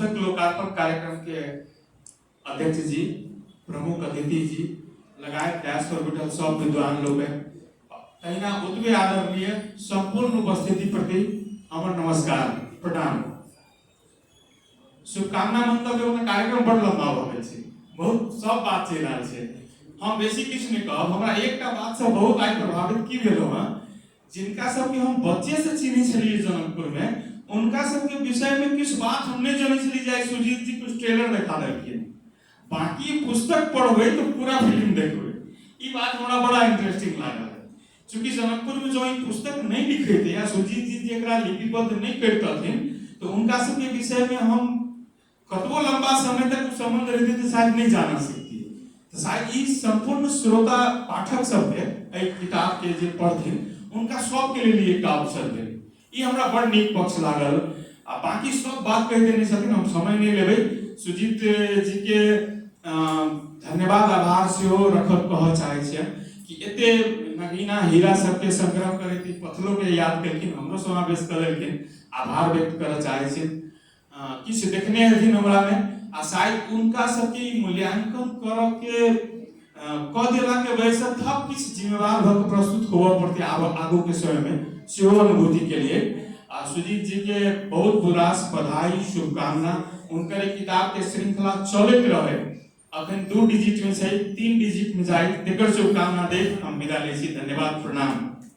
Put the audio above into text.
पुस्तक लोकार्पण कार्यक्रम के अध्यक्ष जी, प्रमुख अतिथि जी, लगायत डैश पर बैठल सब विद्वान लोग तहिना ओतबे आदरणीय संपूर्ण उपस्थिति प्रति हमर नमस्कार, प्रणाम। शुभकामना मंतव्य ओना कार्यक्रम बड़ लंबा भऽ गेल छै, बहुत सब बात चलि रहल छै, हम बेसी किछु नहि कहब। हमरा एकटा बात से बहुत आइ प्रभावित की भेलहुँ हँ, जिनका सबके हम बच्चे से चिन्है छलियै जनकपुर में, उनका सबके विषय में किछु बात हम नहि जनै छलियै, जे सुजीत जी कुछ ट्रेलर देखा देलखिन, बाकी पुस्तक पढ़बै तो पूरा फिल्म देखबै। ई बात हमरा बड़ा इंटरेस्टिंग लागल। चूँकि जनकपुर में जो ई पुस्तक नहीं लिखेते या सुजीत जी जेकरा लिपिबद्ध नहीं करतथिन तो उनका सबके विषय में हम कतबो लंबा समय तक संबंध रहते तो शायद नहीं जाना सकती। तो शायद ई संपूर्ण श्रोता पाठक सबके एहि किताब के जे पढ़थिन उनका सबके लिए एक अवसर भेल। ई हमरा बड़ नीक पक्ष लागल। आ बाकी सब बात कहि देने छथिन, हम समय नहि लेबै। सुजीत जी के धन्यवाद आभार सेहो रखब कहऽ चाहै छियनि कि एते नगीना हीरा सबके संग्रह करैत ई पथलो के याद केलखिन, हमरो समावेश कऽ लेलखिन, आभार व्यक्त करऽ चाहै छियनि। किछु देखने हेथिन हमरा में आ शायद उनका सबके ई मूल्यांकन करऽ के कऽ देला के वजह से थप किछु जिम्मेवार भऽ के प्रस्तुत होबऽ पड़तै आब आगू के समय में, सेहो अनुभूति के लिए। आ सुजीत जी के बहुत बुरास बधाई शुभकामना। उनकर ई किताब के श्रृंखला चलैत रहे, अखन 2 डिजिट में छै, 3 डिजिट में जाए, तेकर शुभकामना देख हम विदा लै छी। धन्यवाद, प्रणाम।